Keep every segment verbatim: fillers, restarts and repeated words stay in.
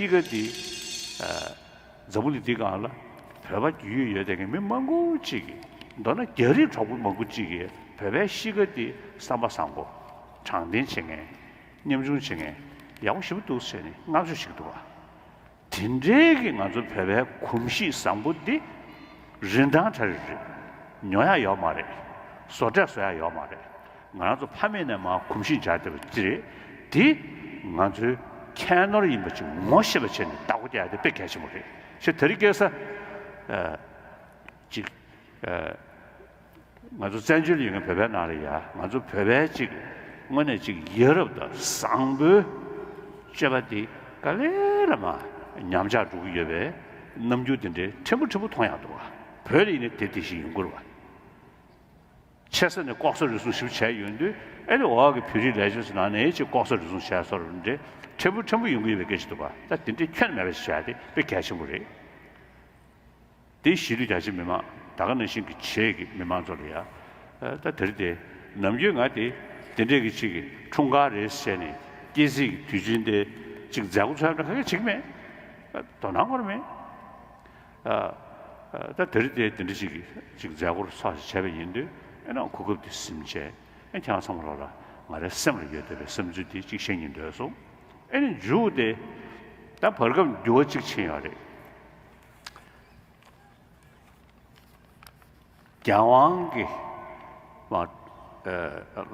གཤིས་ཀ་འདི། ཨ། འཛམ་བུ་གླིང་འདིའི་སྒང་ལ་བོད་པ་རྒྱུས་ཡོད་ཡོད་དེ་གི་མི་མང་པོ་ཅིག་གིས། མདོར་ན་རྒྱ་རིགས་གྲོགས་པོ་མང་པོ་ཅིག་གིས་བོད་པའི་གཤིས་ཀ་འདི་བསམ་པ་བཟང་པོ། དྲང་བདེན་བྱེད་མཁན། ཉམ་ཆུང་བྱེད་མཁན། ཡག་པོ་ཞེ་པོ་འདུག་ཟེར་ནས་བསྔགས་བརྗོད་བྱེད་ཀྱི་འདུག་བ། དེ་འདྲའི་གི་ང་ཚོ་བོད་པའི་གོམས་གཤིས་བཟང་པོ་འདི་རིན་ཐང་ཆ་རེ་རེད། ཉོ་ཡག་ཡོད་མ་རེད། བཟོ་གྲྭས་བཟོ་ཡག་ཡོད་མ་རེད། ང་རང་ཚོ་ཕ་མེས་ནས་མར་གོམས་གཤིས་འཇགས་བསྡད་པ་འདི་རེད། འདི་ང་ཚོའི་ཁྱད་ནོར་ཡིན་པ་ཅིག་ངོ་ཤེས་པ་བྱས་ནས་བདག་པོ་རྒྱག་ཡག་དེ་དཔེ་གལ་ཆེན་པོ་རེད། ཞེས་དེ་རིང་ཁ་སང་། ཨ། ཅིག་ཨ། ང་ཚོ་བཙན་བྱོལ་ཡོད་མཁན་བོད་པའི་ནང་ལ་ཡ། ང་ཚོ་བོད་པའི་ཅིག་དངོས་གནས་ཅིག་ཡ་རབས་དང་བཟང་པོའི་སྤྱོད་པ་འདི་ག་ལེ་ལ་མར་ཉམས་ཆག་འགྲོ་གི་ཡོད་པའི་རྣམ་འགྱུར་འདི་འདྲའི་ཕྲན་བུ་ཕྲན་བུ་མཐོང་ཡག་འདུག་བ། བོད་ལ་ཡིན་ན་དེ་དེ་བཞིན་ཡོང་གི་རེད་བ། ཆེ་ས་ནས་ལྐོག་ཟ་རུལ་སུངས་ཞིབ་བྱས་ཡོང་དུས། ཨེ་ནི་འོག་གི་བོད་རིགས་ལས་བྱེད་ཚོ་ནང་ནས་ཅིག་ལྐོག་ཟ་རུལ་སུངས་བྱས་སོང་རེད། ཕྲན་བུ་ཕྲན་བུ་ཡོང་གི་ཡོད་པའི་སྐད་ཆ་འདུག་བ། ད་དེ་འདྲའི་ཁྱོན་མེད་པ་ཞིག་བྱས་ཏེ་དཔེ་གལ་ཆེན་པོ་རེད། དེ་གཞིས་ལུས་རྒྱ་ཆེ་མི་མང་ད་ག་ནང་བཞིན་གྱི་བྱེས་ཀྱི་མི་མང་ཚོ་ལ་ཡ། ཨ། ད་དེ་རིང་དེ་ནམ་རྒྱུན་ང་དེ་དེ་འདྲས་ཀྱི་ཅིག་གི་འཁྲུངས་སྐར་རེད་ཟེར་ནས་སྐྱེས་རྩིས་ཀྱི་དུས་ཆེན་དེ་ཅིག་མཛད་སྒོ་འཚོགས་ཡག་འདྲ་ག་གེ་བྱེད་ཀྱི་མེད། ཨ། དོ་སྣང་ཁོ་རང་མེད། ཨ། ཨ། ད་དེ་རིང་དེ་དེ་འདྲ་ཅིག་གི་ཅིག་མཛད་སྒོ་ཚོགས་ཤིག་བྱས་པ་ཡིན་དུས། ཨེ་ནི་གོ་སྐབས་དེ་ཟིན་བྱས། ཨེ། ཁྱེད་རང་ཚང་མ་ལོག་ལ་ང་རའི་སེམས་ལ་ཡོད་བསྡད་པའི་བསམ་ཚུལ་དེ་ཅིག་བཤད་སྙིང་འདོད་སོང་། ཨེ་ནི་མཇུག་དེ་ད་བར་སྐབས་འགྱུར་བ་ཅིག་ཕྱིན་ཡོད་རེད། རྒྱལ་དབང་གི་མ། ཨ།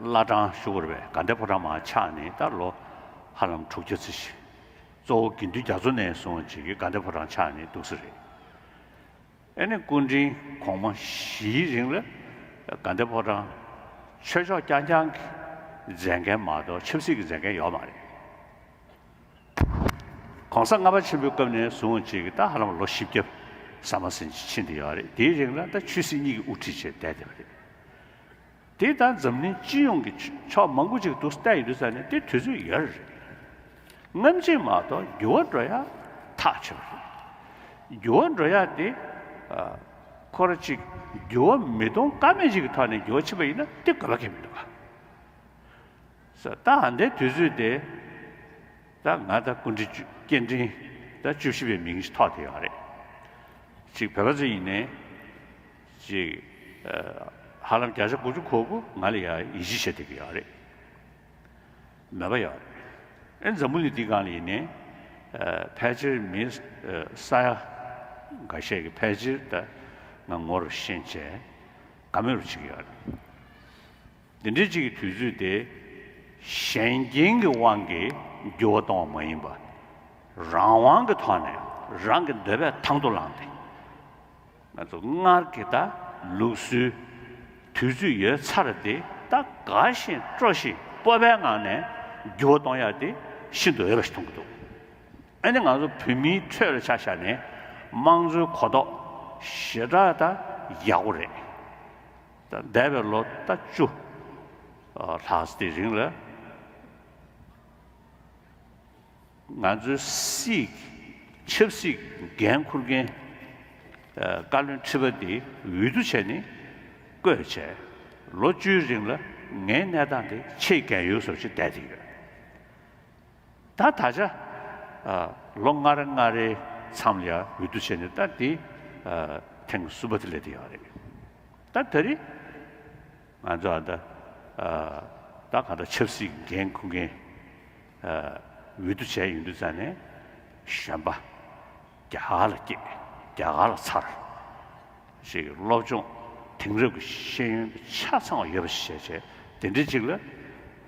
བླ་བྲང་ཞུ་དགོས་རེད་པས། དགའ་ལྡན་ཕོ་བྲང་མར་ཆགས་ནས་ད་ལོ་ཧ་ལམ་དྲུག་བརྒྱ་ཙམ་ཞིག་གཙོ་བོ་དགེ་འདུན་རྒྱ་མཚོ་ནས་བཟུང་ཅིག་གི་དགའ་ལྡན་ཕོ་བྲང་ཆགས་ནས་འདུག་ས་རེད། ཨེ་ནི་སྐུ་ཕྲེང་གོང་མ་བཞིའི་རིང་ལ་དགའ་ལྡན་ཕོ་བྲང་ཆོས་ཕྱོགས་རྐྱང་རྐྱང་གི་མཛད་འགན་མ་གཏོགས་ཆབ་སྲིད་ཀྱི་མཛད་འགན་ཡོད་མ་རེད། ༸གོང་ས་ལྔ་པ་ཆེན་པོའི་སྐབས་ནས་བཟུང་ཅིག་གི་ད་ཧ་ལམ་ལོ་བཞི་བརྒྱ་ཟིན་པ་ཟིན་ཕྱིན་བསྡད་ཡོད་རེད། དེའི་རིང་ལ་ད་ཆོས་སྲིད་གཉིས་ཀྱི་དབུ་ཁྲིད་བྱས་བསྡད་བསྡད་པ་རེད། དེ་ད་འཛམ་གླིང་སྤྱི་ཡོངས་ཀྱི་ཕྱོགས་མང་པོ་ཅིག་ཏུ་བལྟས་ཡོང་དུས་ཙ་ནས་དེ་དུས་ཚོད་ཡོལ་རེད། སྔ་ཕྱི་མ་གཏོགས་འགྱུར་བ་འགྲོ་ཡ་ཐག་ཆོད་པ་རེད། འགྱུར་བ་འགྲོ་ཡ་དེ། ཨ། ཁོ་རང་ཅིག་འགྱུར་བ་མི་གཏོང་ཀ་མེད་ཅིག་གི་ཐོག་ནས་འགྱུར་བ་ཕྱིན་པ་ཡིན་ན་དེ་དགོས་པ་གང་ཡང་མི་འདུག་ག་ས། ད་ཨ་འདའི་དུས་ཚོད་དེ། ད་ང་ད་སྐུ་ཕྲེང་བཅུ། སྐུ་ཕྲེང་ད་བཅུ་བཞི་པའི་མིང་ཞིག་ཐོགས་བསྡད་ཡོད་རེད། ཅིག་བོད་པ་ཚོ་ཡིན་ནའི་ཅིག་ཨ། ཧ་ལམ་བརྒྱ་ཆ་དགུ་བཅུ་གོ་དགུ་ང་ལ་ཡ་ཡིད་ཆེས་བྱེད་བསྡད་ཀྱི་ཡོད་རེད། མོས་པ་ཡོད་རེད། ཨེ། འཛམ་བུ་གླིང་འདིའི་སྒང་ལ་ཡིན་ནའི། ཨ། ཕལ་ཆེར་མི། ཨ། ས་ཡ་འགའ་ཤས་ཀྱིས་ཕལ་ཆེར་ད་ང་ངོ་རུ་ཤེས་བྱས་དགའ་མོས་རུ་བྱེད་ཀྱི་ཡོད་རེད། འདི་འདྲའི་ཅིག་གི་དུས་ཚོད་དེ་གཞན་རྐྱེན་གྱི་དབང་གིས་འགྱུར་བ་གཏོང་བ་མ་ཡིན་པ། རང་དབང་གི་ཐོག་ནས་རང་གི་འདོད་པས་དང་དུ་བླངས་ཏེ། ང་ཚོ་སྔར་གྱི་ད་ལུགས་སྲོལ་དུས་ཚོད་ཡོལ་ཚར་དེ་ད་དགའ་བཞིན་སྤྲོ་བཞིན་སྤོབས་པའི་ངང་ནས་འགྱུར་བ་གཏོང་ཡག་དེ་ཤིན་ཏུ་འོས་པ་ཞིག་མཐོང་གི་འདུག་ཨ་ནི་ང་ཚོ་བོད་མིའི་ཁྲོད་ལ་ཆ་བཞག་ནས་དམངས་གཙོའི་གོ་རྟོགས་ཞེ་དྲག་ད་ཡག་པོ་རེད། ད་འདས་པའི་ལོ་ད་བཅུ་ལྷག་ཙམ་དེའི་རིང་ལ་ང་ཚོའི་སྲིད་ཀྱི་ཆབ་སྲིད་ཀྱི་འགན་འཁུར་མཁན་བཀའ་བློན་ཁྲི་པ་འདི་འོས་བསྡུ་བྱས་ནས་བསྐོས་བྱས། ལོ་བཅུའི་རིང་ལ་ངའི་གནས་སྟངས་དེ་ཆེས་རྒན་ཡོལ་བཟོ་ཞིག་བསྡད་བསྡད་ཡོད། ད་ད་ཆ་ཨ། ལོ་ལྔ་རེ་ལྔ་རེའི་མཚམས་ལ་ཡང་འོས་བསྡུ་བྱས་ནས་ད་འདི་ཨ། ཐེངས་གསུམ་པ་དེ་སླེབས་བསྡད་ཡོད་རེད། ད་ད་རེས་ང་ཚོ་ཨ། ད་ཨ། ད་གང་ལྟར་ཆབ་སྲིད་ཀྱི་འགན་འཁུར་མཁན་ཨ། འོས་བསྡུ་བྱས་ཡོང་དུས་ཙ་ནས་གཞོན་པ་རྒྱ་གར་ལ་སྐྱེས། རྒྱ་གར་ལ་འཚར། ཞིག་སློབ་སྦྱོང་དེང་རབས་ཀྱི་ཤེས་ཡོན་ཆ་ཚང་བ་ཡོད་པ་ཞིག་བྱས་བྱས་དེ་འདྲའི་ཅིག་ལ་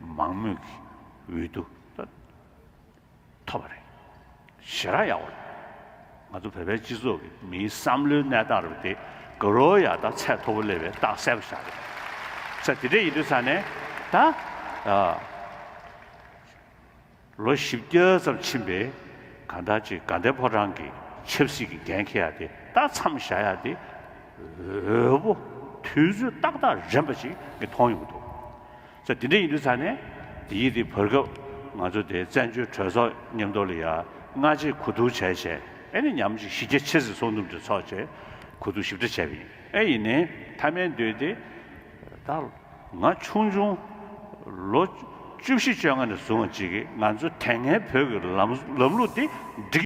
མང་མོས་ཀྱི་འོས་བསྡུ་ཐོབ་པ་རེད། ཞེ་དྲག་ཡག་པོ་རེད། ང་ཚོ་བོད་པའི་སྤྱི་ཚོགས་ཀྱི་མིའི་བསམ་བློའི་གནས་སྟངས་རེད་པ། དེ་དགའ་རབ་ཡག་ད་ཚད་མཐོ་པོ་སླེབས་པའི་རྟགས་གསལ་པོ་ཞིག་རེད། ས་དེ་འདྲ་ཡིན་དུས་ཙ་ནས་ད་ཨ། ལོ་བཞི་བརྒྱ་ཙམ་ཕྱིན་པའི་གང་ལྟར་ཅིག་དགའ་ལྡན་ཕོ་བྲང་གི་ཆབ་སྲིད་ཀྱི་འགན་འཁྱེར་ཡག་དེ་ད་མཚམས་བཞག་ཡག་དེ་འོས་པོ་དུས་ཚོད་ཏག་ཏག་རན་པ་ཅིག་ངས་མཐོང་ཡོང་གི་འདུག་ས་དེ་འདྲ་ཡིན་དུས་ཙ་ནས་དེ་ཡིན་དེ་བར་སྐབས་ང་ཚོ་དེ་བཙན་བྱོལ་གྲོས་ཚོགས་མཉམ་དུ་ལ་ཡ་སྔ་རྗེས་གོ་བསྡུར་བྱས་བྱས་ཨེ་ནི་མཉམ་ཅིག་གཞི་རྒྱ་ཆེ་ཙམ་ཚོགས་འདུ་འདྲ་ཚོགས་བྱས་གོ་བསྡུར་ཞིབ་ཕྲ་བྱས་པ་ཡིན། ཨེ་ཡིན་ནའི་མཐའ་མའི་མདུན་དེ་ད། ང་ཆུང་ཆུང་ལོ་བཅུ་བཞི་བཅོ་ལྔ་ནས་བཟུང་བ་ཅིག་གིས་ང་ཚོ་དེ་སྔའི་བོད་ཀྱི་ལམ་ལམ་ལུགས་འདི་འགྲིག